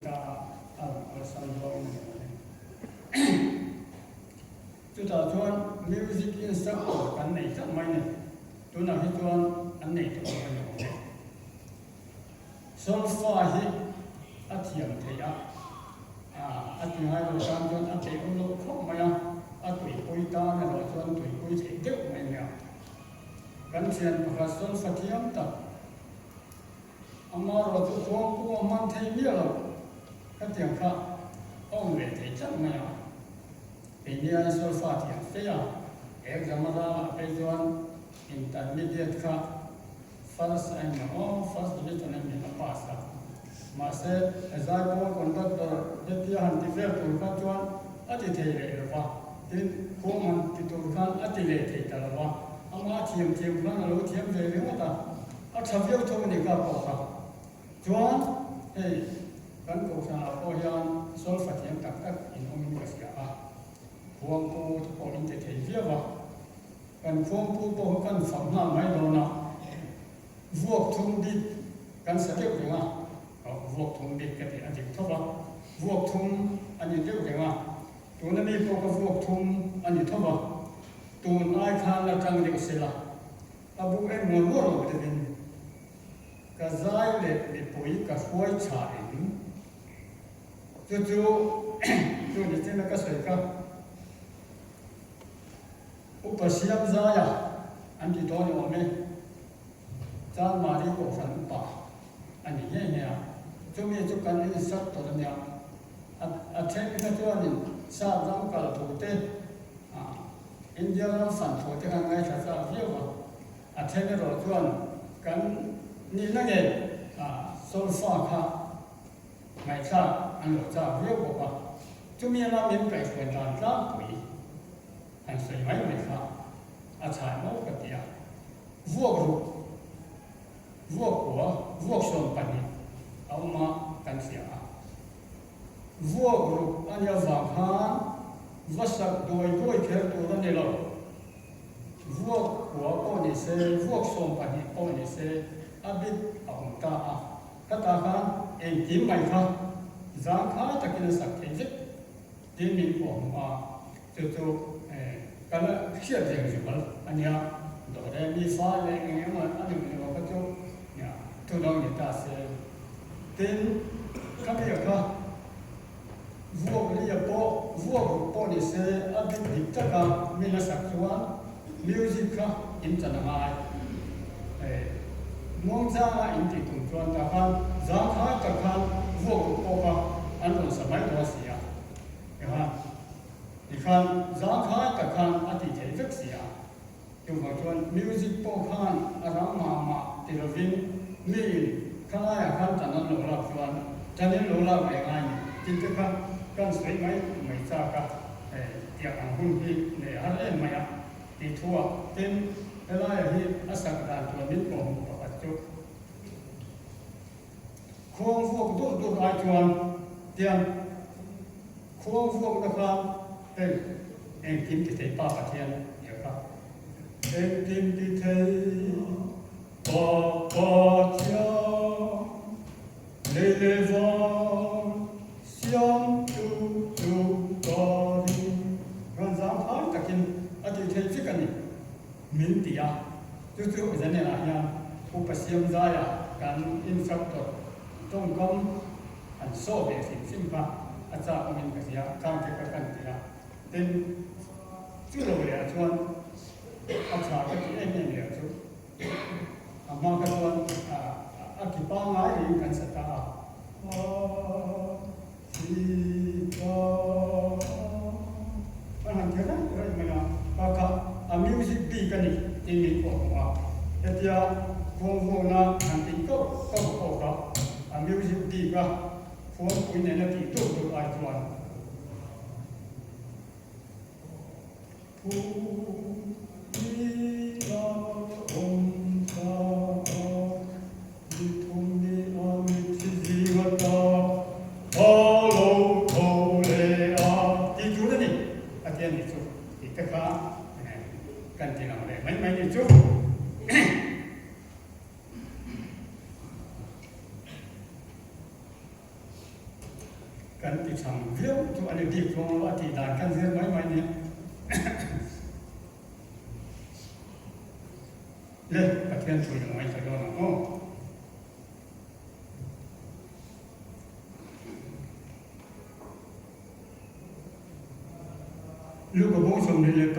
Ta a rawn awlsam zawng a ni awm e. Chutah chuan music instructor kan nei tlat mai ni. Tunah hi chuan an nei tawh lo a ni awm e. Solfa hi a thiam theih a, a ti ngai lo tan chuan a peih awm loh khawp mai a, a tuipui tan erawh chuan tuipui theih deuh mai a nia. Kan thian pakhat solfa thiam tak Amaherawh chu khuang pawh a hman thei miah lo. Khatiang kha a awm ve thei tlat mai a. Keini ai solfa thiam fe a, exam a ralah phei chuan intermediate kha first a emaw aw first division emaw a pass a. Mahse, zaipawl conductor hetia han ti vel tur kha chuan a ti thei leh lo va, tin khuang han ti tur khan a ti leh thei ta lo va, amah thiam thiam khan a lo thiam ve ringawt a. A tha viau tho a ni ka pawh kha. Chuan hei kan kohhranah pawh hian solfa thiam tak tak in awmin ka hria a, khuangpu te pawh in ti thei viau a, kan khuangpu pawh kha kan fak nghal mai dawn a, vuak thum bik kan sa deuh reng a, vuak thum bik ka tih a dik tho va, vuak thum a ni deuh reng a, tuna mi pawh kha vuak thum a ni tho va, tun ai khan la tang deuh sela. A bu en mual mual lo deuhin ka zai leh mipui ka hruai tha eng. Chu chu chu ni chin a ka sawi kha. Upa siam zaia an ti dawn awm e. Chanmari Kohhran upa a ni nghe nghe a. Chumi chu kan insak tawh a nia. A then kha chuanin sap ram kal thu te India ram fan thu te khan ngaithla chak viau a, a then erawh chuan kan nihna nge solfa kha ngaihthlak an lo chak viau bawk a, chumi anga min kaihhruai dan tlangpui han sawi mai mai kha a chhai maw ka ti a, vuak ruk, vuak kua, vuak 12 a awm a kan hria a. Vuak ruk a nia vang khan va sak duai duai kher tur a ni lo. Vuak kua pawh ni se, vuak 12 pawh ni se a bit a awm ta a. Khatah khan engkim mai kha zangkhai takin a sak theih vek tin min pawh hmu a, chu chu ka la hriat reng zual a nia. Dawre mi fa leh eng emaw a ni emaw kha chu thu dang ni ta se. Tin, khami kha vuak ria pawh, vuak ruk pawh ni se a bik dik taka min a sak chuan music kha in chan a ngai. Muangchanga in tih tum chuan tah khan zangkhai tak khan vuak ruk pawh kha an rawn sa mai dawn si a. Tikhan, tikhan zangkhai tak khan a tih theih vek si a. Chuvang chuan music pawh khan a rang mah mah ti lovin miin khalaiah khan tan an lo lak chuan tan in lo lak ve ngai ni tih te kha kan sawi mai mai chak a, tiang ang hun hi nei a har em mai a tih thuah tin helaiah hi a sak dan tur min pawh hmuh pakhat chu khuang vuak dur dur ai chuan tiang Khuang vuakna kha hei engkim ti thei Pa Pathian nia kha. Engkim ti thei Pa Pathian lei leh van siamtu chu ka ring. Rawn zang phai takin a ti thei vek a ni min ti a. Chu chu Zanel-ah hian Upa Siamzaia kan instructor tawngkam an saw ve hrim hrim kha a chak awmin ka hria, khang te kha kan ti a, tin chu lo leh ah chuan a tha ka ti em em leh ah chu a hma kha chuan a ki pangai reng kan sa ta a, a ki pa kan han ti reng reng mai a, kha kha a music bik a ni tin min pawh hmu a, hetia khuangvuakna han tih kauh kauh pawh kha A music bik a khuangpui nena tih tur tur ai chuan Phu i a awm ta a, mi thum ni a mi thi zing a ta, a lo tho leh a tih tur a ni a ti a nih chu tih te kha kan ti lang leh mai mai nih chu. Kan ti chhang viau chu a ni bik ruang lo a tih dan kan zir mai mai nia. Le, Pathian thu in a ngaithla dawn ang aw. Luka bawng 23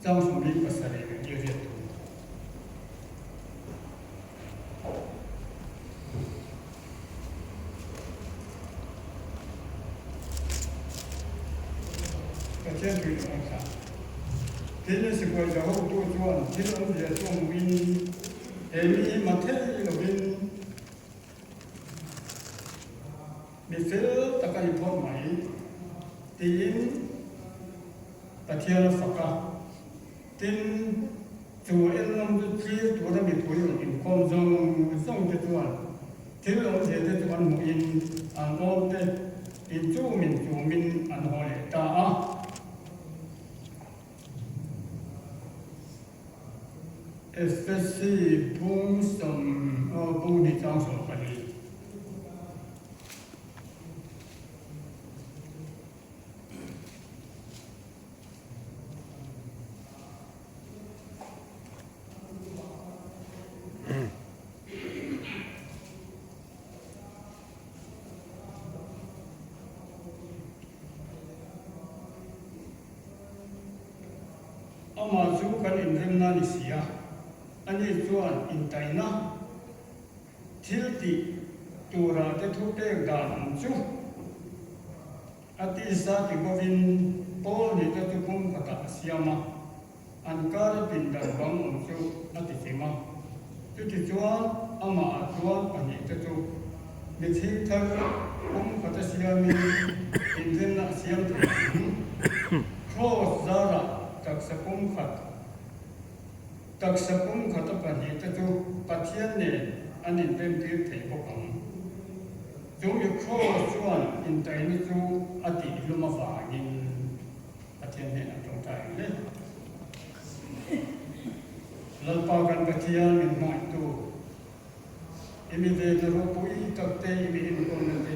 chang 27 leh i riat thung. Pathian tui a awm thla. Tin, sipai za hotu chuan thil awmzia chu hmuhin he mi hi ma thei lovin mi fel tak a ni phawt mai tiin Pathian a fak a. Tin, chu ennawm chu thlir tura mipui rawn inkawm zawng zawng te chuan thil awmzia te chu an hmuhin an awm te inchumin chumin an haw leh ta a. Efesi bung sawm bung hnih chang 14. Amah chu kan inremna ni si a, ani chuan intaina thil tih turah te thu pek dan ang chu a tisa ti bawkin Paul nih te chu pum khatah a siam a, an kar pindan bang awm chu a ti fim a. Chutichuan amah chuan pahnihte chu mi chhing thar pum khata siamin inrinna a siam thei ang. Kraws zarah taksa pum khat, taksa pum khata pahnihte chu Pathian nen an inremtir thei bawk ang. Chu mi kraws chuan intaina chu a tihhlum avangin Pathian hnenah tawngtai ang hle. Lalpa kan Pathian min hmangaihtu, i mi venna ropui tak te, i mi enkawlna te,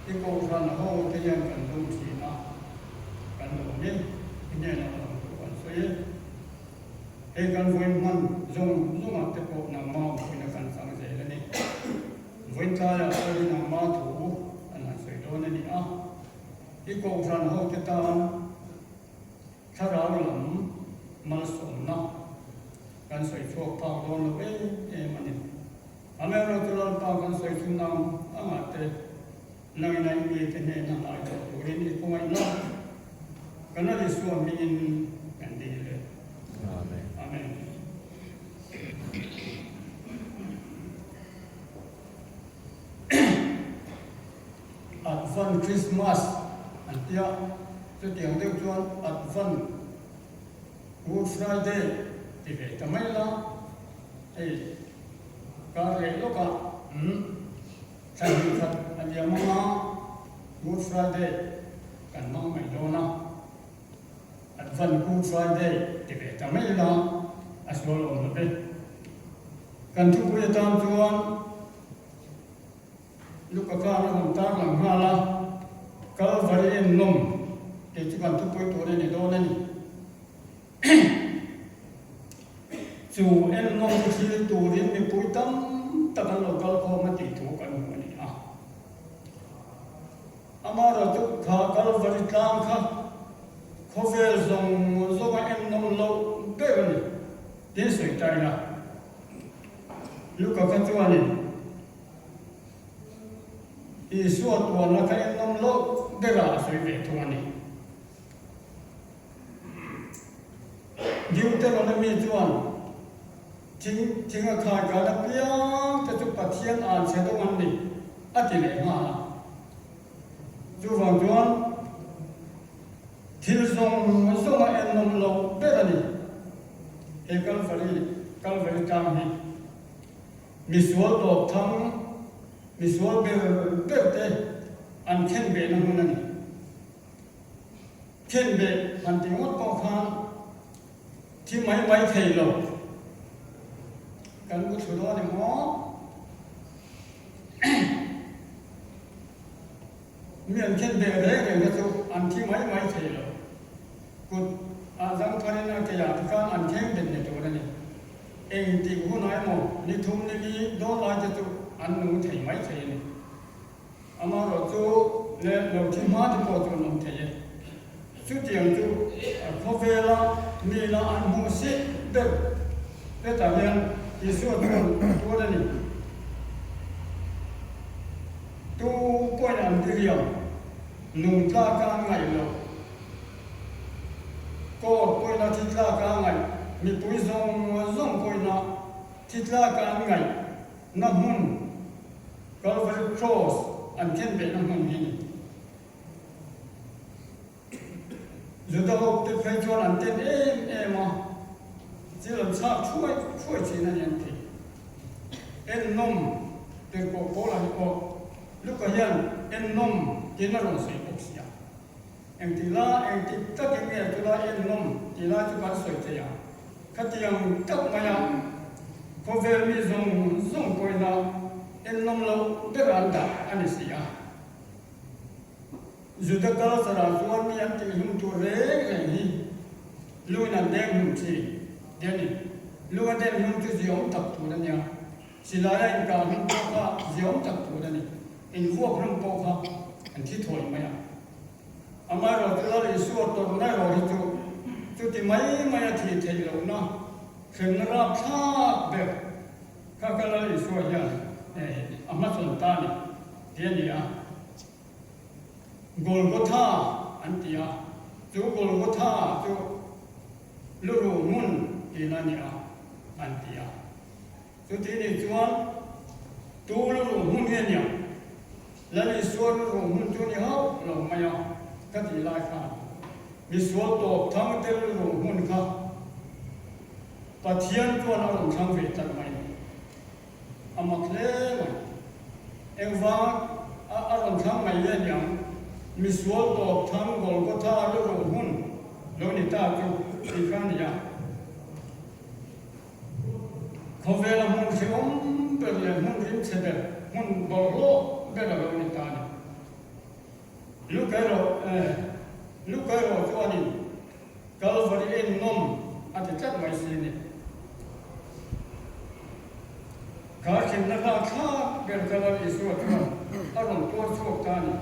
i kohhran ho te hian kan lung thin a, kan lawm e, i hnenah lawm tur kan sawi e. Hei kan vawiin hman zawng zawngah te pawh nangma awmpuina kan chang zel a ni. Vawiin tlaiah pawh hi nangma thu an han sawi dawn a ni a, i kohhran ho te tan, Thlarau lam malsawmna kan sawi chhuak phak dawn lo em em a ni. Amaherawhchu Lalpa kan sawi chu nang angah te nangin a i mite hnena hnai tawh turin i khawngaihna kan a Isua hmingin kan dil e. Amen. Amen. Advent Christmas an tia, chutiang deuh chuan Advent Good Friday ti ve ta mai la, hei kar leh lawkah umm thla hnih khat a liam anga Good Friday kan hmang mai dawn a, Advent Good Friday ti ve ta mai la a sual awm lo ve. Kan thupui atan chuan. Luka khan a rawn tar lang nghal a, Kalvari en nawm tih chu kan thupui tur a ni dawn a ni. Chu en nawm chu thlir turin mipui tam tak an lo kal khawm a tih thu kan hmu a ni a. Amaherawhchu kha Kalvari tlang kha khawvel zawng zawnga en nawm loh ber a ni tih sawi ta ila. Luka kha chuanin Isua tuarna kha en nawm loh berah a sawi ve thung a ni. Deuteronomy chuan thing thing a khai kan apiang te chu Pathian an chhe dawng an ni a ti leh nghal a. Chuvang chuan thil zawng zawng a en nawm loh ber a ni. He Kalvari Kalvari tlang hi. Misual tawp thang, misual ber ber te an khen behna hmun a ni. Khen beh han ti ngawt pawh khan thi mai mai thei lo. Kan bu thlu dawn em aw? Mi an khen beh reng reng kha chu an thi mai mai thei lo. Kut ah zang tharin a keiah te khan an thleng bet ni tur a ni. Eng tih hunah emaw ni thum ni li dawn lai te chu an nung thei mai thei a ni. Amaherawh chu leh lo thi hma te pawh chu an awm thei e. Chutiang chu khawvela mi la an hmuh sih ber hetah hian Isua chuan a tuar a ni. Tu pawhin an diriam nung tlaka an ngaih loh, court pawhin a thi tlaka a ngaih, mipui zawng zawng pawhin a thi tlaka an ngaih na hmun Calvary Cross an khenbehna hmun hi ni. Juda ho te phei chuan an ten em em a, thil an chhak thuai thuai thin a ni an ti. Ennawm tirhkoh Paula hi pawh Luka hian ennawm tiin a rawn sawi bawk si a. Engtik la engtik takin nge chulai ennawm tih lai chu kan sawi thei ang. Khatiang tak maia khawvel mi zawng zawng pawhin a ennawm loh ber an dah a ni si a. Juda culture-ah chuan mi an tihhlum tur reng reng hi luin an deng hlum thin tih a ni. Lu a den hlum chu ziaawm tak tur a nia. Silai a inkah hlum pawh kha ziaawm tak tur a ni. Invuak hlum pawh kha an thi thawi mai a. Amaherawhchu Lal Isua tawrhna erawh hi chu chuti mai mai a thih theih lohna hremna rapthlak ber kha ka Lal Isua hian a hmachhawn ta a ni tih a ni a. Golgotha an ti a, chu Golgotha chu luruh hmun tihna a ni a, an ti a. Chuti nih chuan tu luruh hmun nge nia? Lal Isua luruh hmun chu ni hauh lo mai a, ka tih lai khan misual tawp thang te luruh hmun kha Pathian chuan a rawn thlang ve tlat mai. A mak hle mai. Engvang a a rawn thlang mai nge niang? Misual tawp thang Golgotha luruh hmun lo ni ta chu tih kha a ni a. Khawvela hmun hrehawm ber leh hmun rimchhe ber, hmun bawlhhlawh ber a lo ni ta a ni. Luka erawh eh, Luka erawh chuanin Kalvari ennawm a ti tlat mai si a ni. Kha thimna hla thlak ber kha Lal Isua chuan a rawn tuar chhuak ta a ni.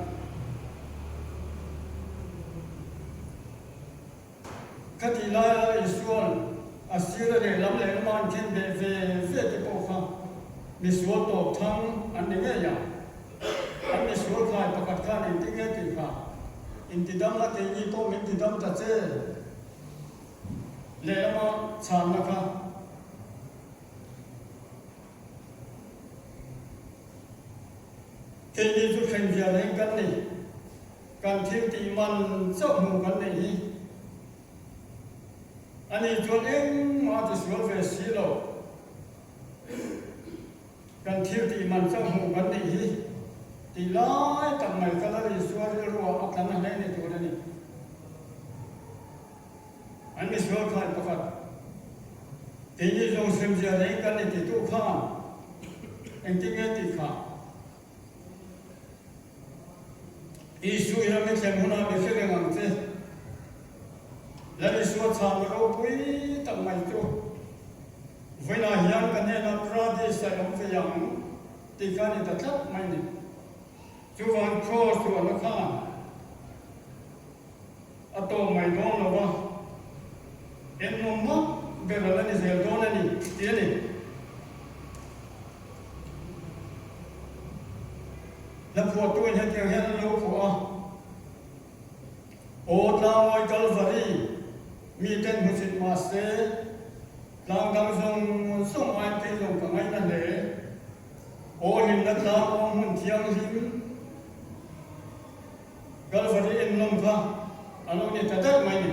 Ka tih laia Lal Isua'n a sira lehlam lehlam a an then beh ve ve te pawh kha misual tawp thang an ni ngei a. An misual khai pakhat khan engtin nge tih kha intidam la keini pawh min tidam ta che lehlama chhanna kha keini chu thleng vial reng kan ni. Kan thil tih man chauh hmuh kan neih hi a ni chuan engmah a tisual ve si lo. Kan thil tih man chauh hmuh kan neih hi tih lai tak mai kha Lal Isua rilruah a tlan a hle ni tur a ni. An misual khan pakhat, Keini zawng semzia reng kan ni titu khan engtin nge tih kha? Isu i ram i thlen hunah mi hre reng ang che. Lal Isua chhang ropui tak mai chu vawiinah hian ka hnenah Paradise ah i awm ve ang tih kha a ni ta tlat mai ni. Chuvang Cross ruahna khan a tawp mai dawn lo va, ennawm mak ber a la ni zel dawn a ni tih a ni. Hla phuahtuin hetiang hian an lo phuah a, Aw Tlangawi Kalvari, miten hmusit mah se, tlang dang zawng zawng aiin kei zawng ka ngaina hle. Aw hlimna tlang aw hmun thianghlim, Kalvari ennawm kha a lo ni ta daih mai ni.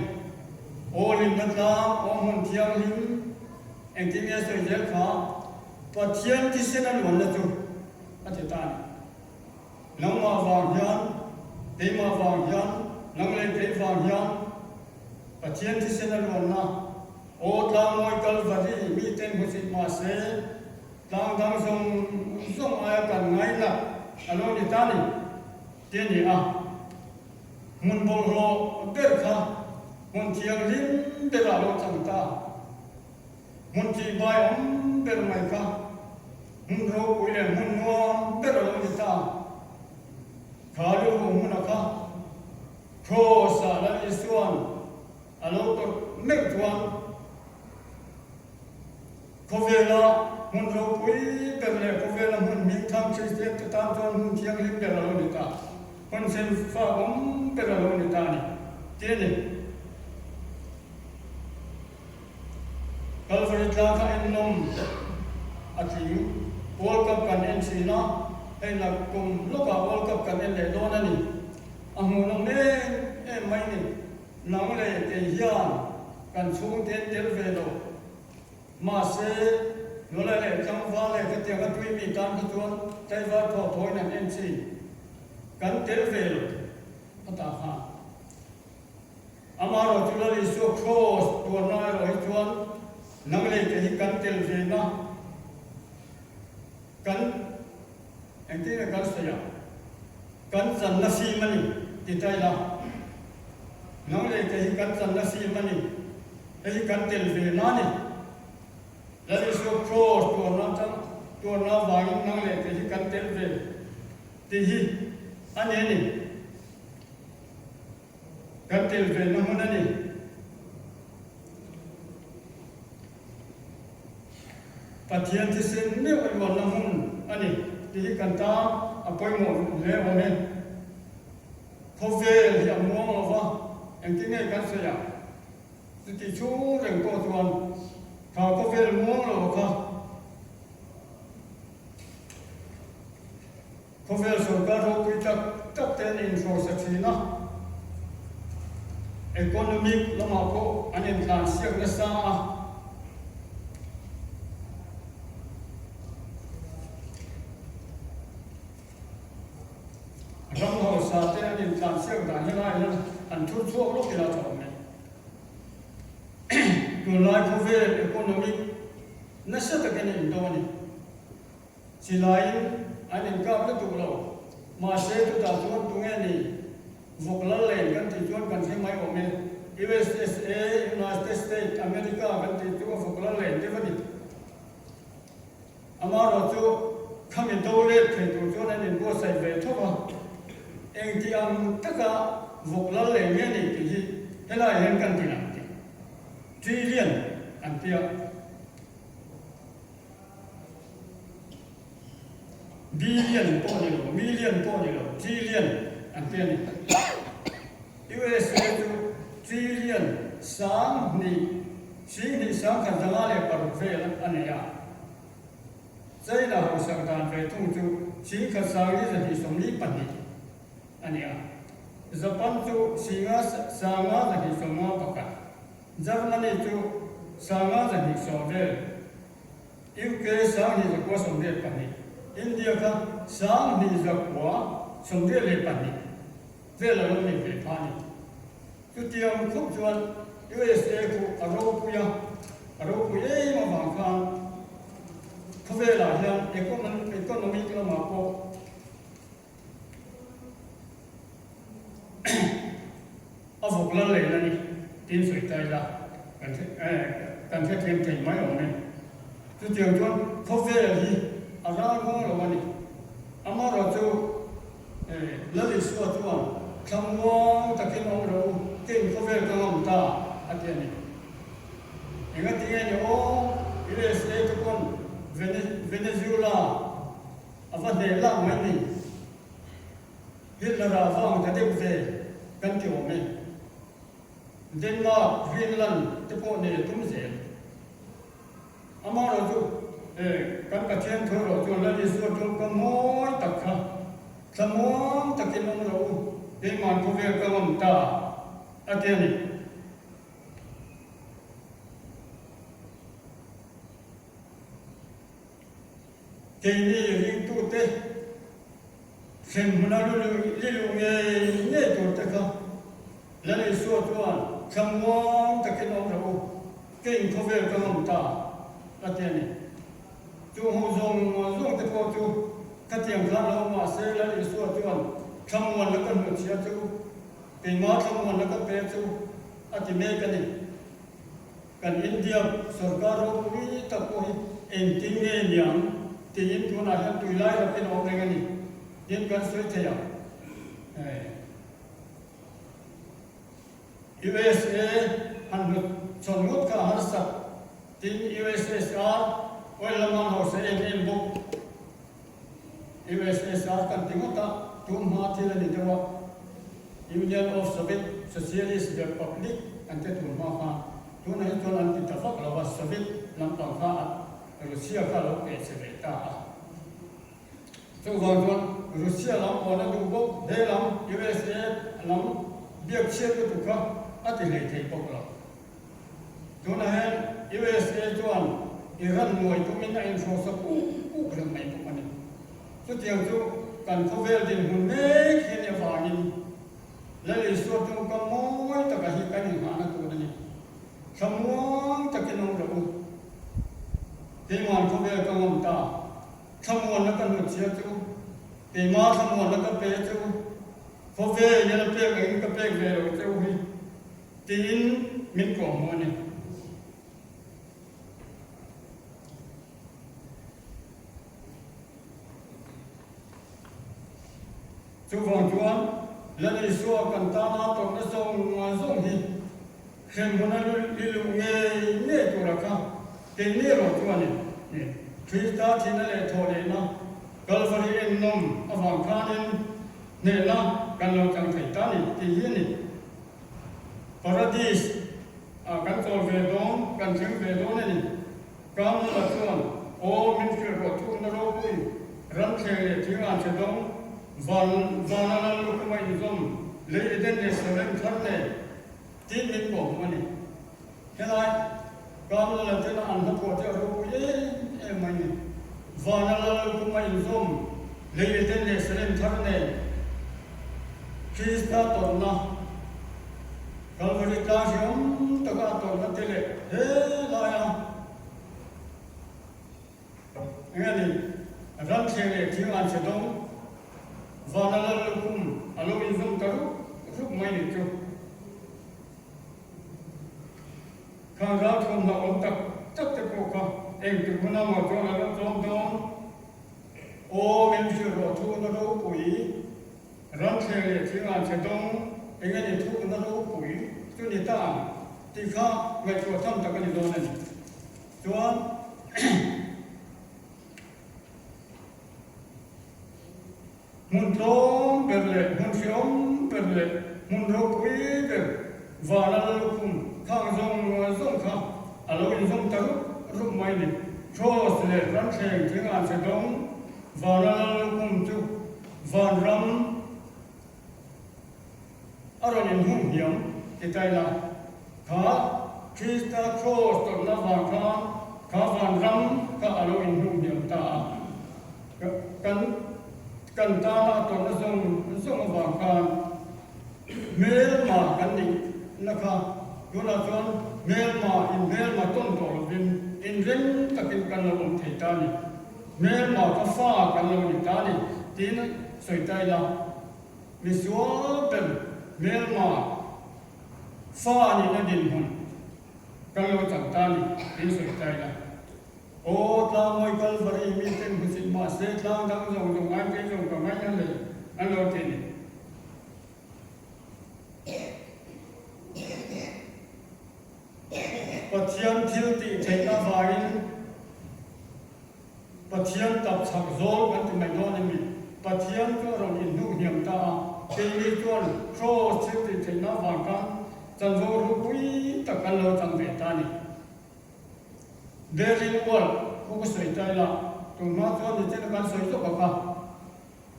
Aw hlimna tlang aw hmun thianghlim, engtin nge sawi zel kha Pathian thisen a luanna chu a ti ta a ni. Nangmah vang hian, keimah vang hian, nang leh kei vang hian Pathian thisen a luanna aw tlangmawi Kalvari miten hmusit mah se, tlang dang zawng zawng aia kan ngainat a lo ni ta a ni. Ti a ni a. Hmun bawlhhlawh ber kha hmun thianghlim berah lo chang ta. Hmun tihbai awm ber mai kha hmun ropui leh hmun nuam ber a lo ni ta. Kha rilru hmuna kha Kraws-ah Lal Isua'n a lo tawrh meuh chuan khawvela hmun ropui ber leh khawvela hmun hmingthang Kristian te tan chuan hmun thianghlim ber a lo ni ta, hmun senfak awm ber a lo ni ta a ni, ti a ni. Kalvari tlang kha en nawm a tling. World Cup kan en thin a, hei nak kum lawkah World Cup kan en leh dawn a ni. A hmuhnawm em em mai ni. Nang leh kei hian kan chhungte an tel ve lo. Mahse, nula leh tlangval leh khatiang a tui mi tan kha chuan tlaivar thaw thawiin an en thin. Kan tel ve lo a tah khan. Amaherawhchu Lal Isua Kraws tuarna erawh hi chuan nang leh kei hi kan tel ve na, kan engtin nge kan sawi a, kan channa fim a ni ti ta ila, nang leh kei hi kan channa fim a ni, hei hi kan tel ve na a ni. Lal Isua Kraws tuarna atang tuarna avangin nang leh kei hi kan tel ve tih hi a ni a ni. Kan tel ve na hmun a ni. Pathian thisen meuh a luanna hmun a ni tih hi kan tan a pawimawh hle awm e. Khawvel hi a muang lo va, engtin nge kan sawi ang? Chuti chhung reng pawh chuan kha khawvel muang lo kha Khawvel sorkar ropui tak tak te an inhruaisa thin a, economic lamah pawh an intlansiak nasa a. Ram hausa te an intlansiak dan helai hian an thur chhuak lawk ila tha awm e. Tunlai khawvel economic nasa takin a indo a ni. Silaiin an inkap lutuk lo. Mahse chutah chuan tunge ni vawk lal len kan tih chuan kan hre mai awm e. USSA, United State, America kan tih chu a vawk lal len deuh a ni. Amaherawhchu khami do let thei tur chuan an inbuatsaih ve tho a. Engti ang taka vawk lal len nge ni tih hi helaiah hian kan ti lang tih. Trillion an ti a. Billion pawh ni lo, million pawh ni lo, trillion an ti a ni. USA chu trillion 10,000, 1,506 vel a nei a. China hausak dan ve thung chu 1,124 a ni a. Japan chu 5,291, Germany chu 5,220 vel. UK 2292, India kha 2192 vel a lo ni ve pha a ni. Chutiang khup chuan USA khu a ropui a, a ropui em avang khan khawvelah hian economic lamah pawh A vawk lal leh la ni tiin sawi ta ila kan hre kan hrethiam thei mai awm e. Chutiang chuan khawvel hi a ral nghawng lo a ni. Amaherawhchu Lal Isua chuan thlamuang takin awm rawh u, keiin khawvel ka ngam ta a ti a ni. Engatinge ni aw USA te pawn Venezuela A va hneh lak mai ni. Hitler ah vang ta deuh ve kan ti awm e. Denmark, Greenland te pawh nei a tum zel. Amaherawhchu e kan Pathian thu erawh chuan Lal Isua tawngka mawi tak kha thlamuang takin awm rawh u, keimah khawvel ka ngam ta a ti a ni. Keini ringtute thlen hmuna liluh ngei ngei tur te kha Lal Isua chuan thlamuang takin awm rawh u, keiin khawvel ka ngam ta a ti a ni. Chu ho zawng zawng te pawh chu khatiang khan lo mahse Lal Isua chuan. Thlamuanna ka hmuhchhia chu keimah thlamuanna ka pe chu a ti mek a ni. Kan India sorkar ropui tak pawh hi engtin nge niang tiin tunah hian tuilai rakin a awm reng a ni tiin kan sawi thei ang. USA han hmu chhawn ngawt kha a harsa tin USSR oil lama an hausa em em bawk. USSR kan ti ngawt a, tun hma thil a ni deuh a, Union of Soviet Socialist Republic an ti tun hma khan, tunah hi chuan an ti ta vak lo a, Soviet lampang kha Russia kha a lo keh che ve ta a. Chuvang chuan Russia lam pawhna duh bawk, he lam USA lam biak chhiat lutuk kha a ti hlei thei bawk lo. Tunah hian USA chuan Iran nuai tumin a inhrawsa kuk kuk reng mai bawk a ni. Chutiang chu kan khawvel dinhmun mek hi a nih avangin Lal Isua tawngkam mawi taka hi kan inghahna tur a ni. Thlamuang takin awm rawh u. Keimahn khawvel ka ngam ta. Thlamuanna ka hnutchhia chu, keimah thlamuanna ka pe chu, khawvel hian a pek angin ka pek ve lo cheu hi tiin min kawhhmuh a ni. Chuvang chuan Lal Isua kan tana tawrhna zawng zawng hi hremhmun a li luh ngei ngei tura kha keini erawh chuan in Krista thihna leh thawhlehna Kalvari ennawm avang khanin hnehna kan lo chang thei ta ni tih hi a ni. Paradis ah kan chawl ve dawn, kan thleng ve dawn a ni. Kamnula chuan, Aw, min hrilh rawh thukna ropui, ram thleng leh thing an che dawng, van vana lal lukhum a inzawm, lei Eden leh Salem thar nei, tiin min kawhhmuh a ni. Helai Kamnula tena an hla phuah te a ropui em em mai ni. Vana lal lukhum a inzawm, lei Eden leh Salem thar nei, Krista tawrhna, Kalvari tlang hriam taka a tawrhna te leh he laia eng a ni, ram thleng leh thing an che dawng, vana lal lukhum a lo inzawm ta rup rup mai ni chu. Khang ralthuam hlauhawm tak tak te pawh kha engtik huna maw chuan a lo tlawm dawn? Aw, min hrilh rawh thukna ropui. Ram thleng leh thing an che dawng eng a ni thukna ropui chu ni ta ang tih kha ngaihtuah tham tak a ni dawn a ni. Chuan hmun tlawm ber leh hmun hreawm ber leh hmun ropui ber vana la lukhum khang zawng zawng kha a lo inzawm ta rup rup mai a ni. Kraws leh ram thleng thing an che dawng vana la lukhum chu Vanram a rawn inhung hniam ti ta ila, kha Krista Kraws tawrhna vang khan kha vanram kha a lo inhung hniam ta a. Kan kan tana a tawrhna zawng zawng avang khan hmelma kan nihna kha tunah chuan hmelma in hmelma tawn tawh lovin inrem takin kan lo awm thei ta a ni. Hmelma ka fa kan lo ni ta ni tiin sawi ta ila, misual ber hmelma fa nihna dinhmun kan lo chang ta ni tiin sawi ta ila. Aw Tlangmawi Kalvari miten hmusit mahse tlang dang zawng zawng ai kei zawng ka ngaihna leh an lo ti ni. Pathian thil tih theihna avangin Pathian tap chhak zawl kan ti mai dawn a ni. Pathian chu a rawn inhnuh hniam ta a, keini chuan Kraws thil tih theihna avang khan chanvo ropui tak kan lo chang ve ta a ni. Berlin Wall khu ka sawi ta ila, tunhma chuan nichina kan sawi zawk a kha.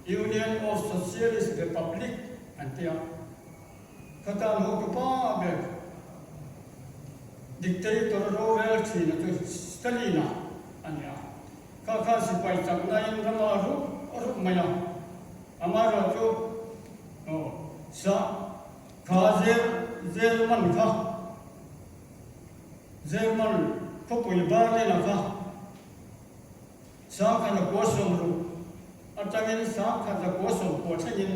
Union of Socialist Republic an ti a, khatan hotupa ber dictator rorel thina chu Stalin-a a ni a, kha khan sipai chaknain rama a rup a rup mai a, amaherawhchu sa kha German kha German khawpui Berlin-a kha Sangkhat a kua sawmruk atangin sangkhat a kua sawmpua thlengin.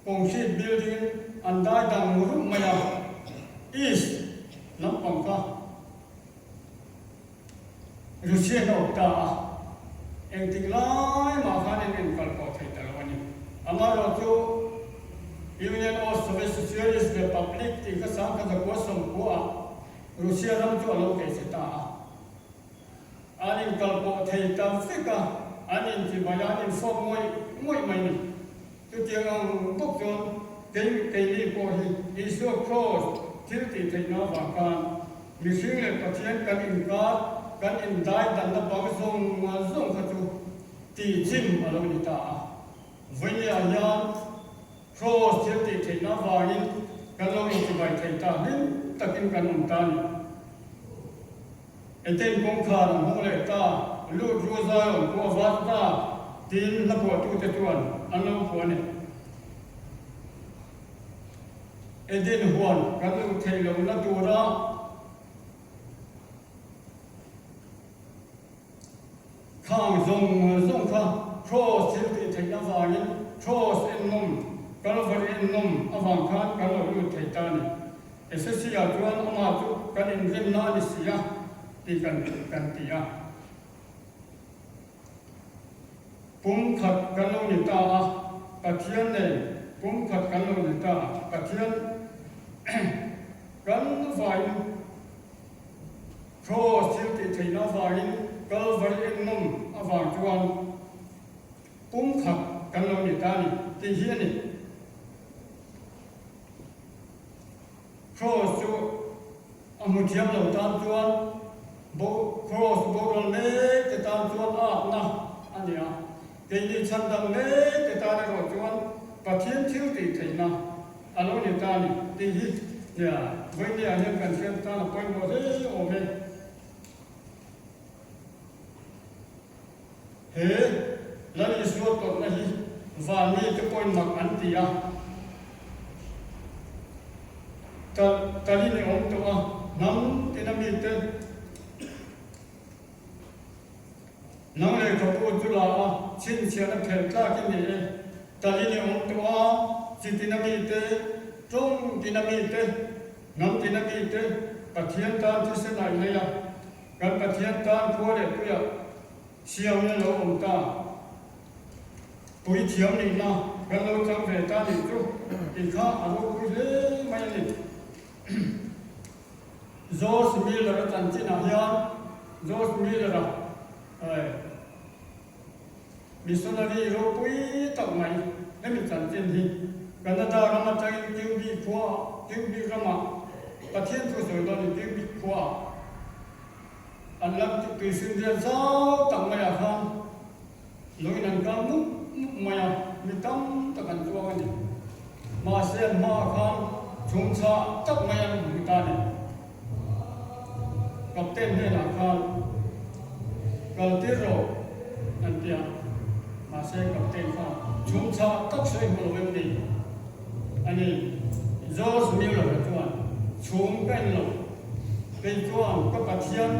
Concrete building an dai dang rup mai a, East lampang kha Russian a awm ta a, engtik lai mah khan an inkal pawh thei ta lo a ni. Amaherawhchu Union of Soviet Socialist Republic tih kha 1990 ah Russia ram chu a lo kei che ta a. An inkal pawh thei ta vek a, an inchibai a, an infawp ngawih ngawih mai ni. Chutiang ang bawk chuan kei keini pawh hi Isua Kraws thil tih theihna avang khan mihring leh Pathian kan inkar, kan indai danna bang zawng zawng kha chu tihchim a lo ni ta a. Vawinia hian Kraws thil tih theihna avangin kan lo inchibai thei ta hlim takin kan awm ta a ni. Eden kawngkhar an hawng leh ta, lut ru Zion pawh a vat ta, tiin hla phuahtute chuan an lo phuah a ni. Eden huan kan luh theih lohna tura khang zawng zawng kha Kraws thil tih theihna avangin Kraws ennawm, Kalvari ennawm avang khan kan lo lut thei ta a ni. Ephesia chuan amah chu kan inrinna a ni si a tih kan kan ti a. Pum khat kan lo ni ta a, Pathian nen pum khat kan lo ni ta a, Pathian kan vaiin Kraws thil tih theihna avangin Kalvari ennawm avang chuan pum khat kan lo ni ta a ni tih hi a ni. Kraws chu a hmu thiam lo tan chuan bo kraws boral mek te tan chuan atna a ni a, keini chhandam mek te tan erawh chuan Pathian thil tih theihna a lo ni ta a ni tih hi nia vawinia hian kan hriat tan a pawimawh hle awm e. He Lal Isua tawrhna hi van mite pawhin mak an ti a, Tal talin i awm tawh a, hnam tina mite nang lehkhabu chu la a, chhinchhiahna phelh tlak i ni e. Talin i awm tawh a, chi tina mite, tawng tina mite, hnam tina mite Pathian tan thisen a i lei a. Kan Pathian tan khua leh puiah siamna lo awm ta. Pui thiam nihna kan lo chang ve ta nih chu tih kha a ropui hle mai a ni. George Miller-a chanchinah hian George Miller-a missionary ropui tak mai hemi chanchin hi Canada ram atangin Quebec khua Quebec ramah Pathian thu sawi dawn in Quebec khuaah an la tuifinriat zau tak maiah khan lungin an kal mup mup mai a, mi tam tak an chuang a ni. Mahse an hmaah khan chhum chhah tak mai an hmu ta a ni. Captain hnenah khan kal tir rawh an ti a, mahse Captain khan chhum chhah tak sawi hmu lo em ni a ni. George Mueller-a chuan chhum ka en lo, kei chuan ka Pathian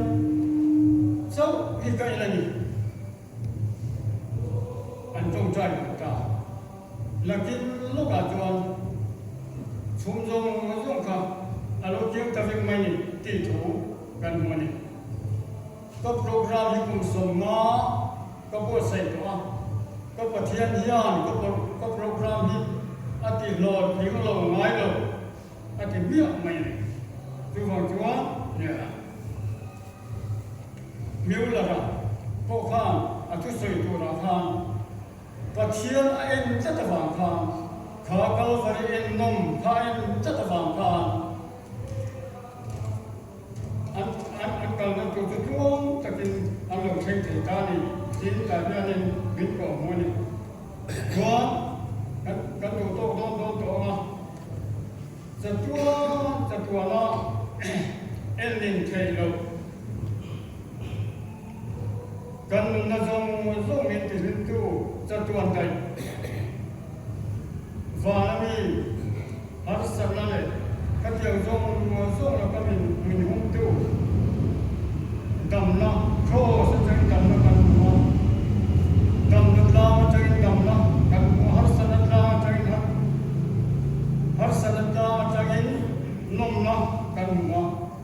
chauh hi ka en a ni. An tawngtai duh ta. Nakin lawkah chuan chhum zawng zawng kha a lo kiang ta vek mai ni tih thu kan hmu a ni. Ka program hi kum 50 ka buatsaih tawh a, ka Pathian hian ka program hi a ti hlawhtling lo ngai lo a ti hmiah mai a ni. Chuvang chuan nia. Mueller-a pawh khan a thusawi turah khan Pathian a en tlat avang khan, kha Kalvari en nawm kha a en tlat avang khan an an an kalna tur chu tluang takin an lo thleng thei ta a ni tiin tah hianin min kawh hmu a ni. Chuan kan kan duh tawk dawn dawn tawh ang a, chatuan chatuana en nin theih loh. Kan nunna zawng zawng min tihlimtu chatuan daih vana mi harsatna leh khatiang zawng zawng laka min min humtu damna Kraws atangin damna kan hmu a, damna tlang atangin damna kan hmu a, harsatna tlang atangin.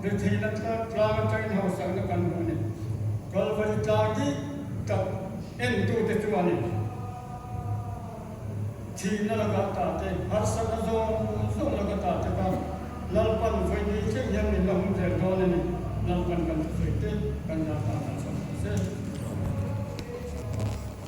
Retheihna tlang atangin hausakna kan hmu a ni. Kalvari tlang dik tak entute chuanin thihna laka ta te, harsatna zawng zawng laka ta te kha Lalpan vawi ni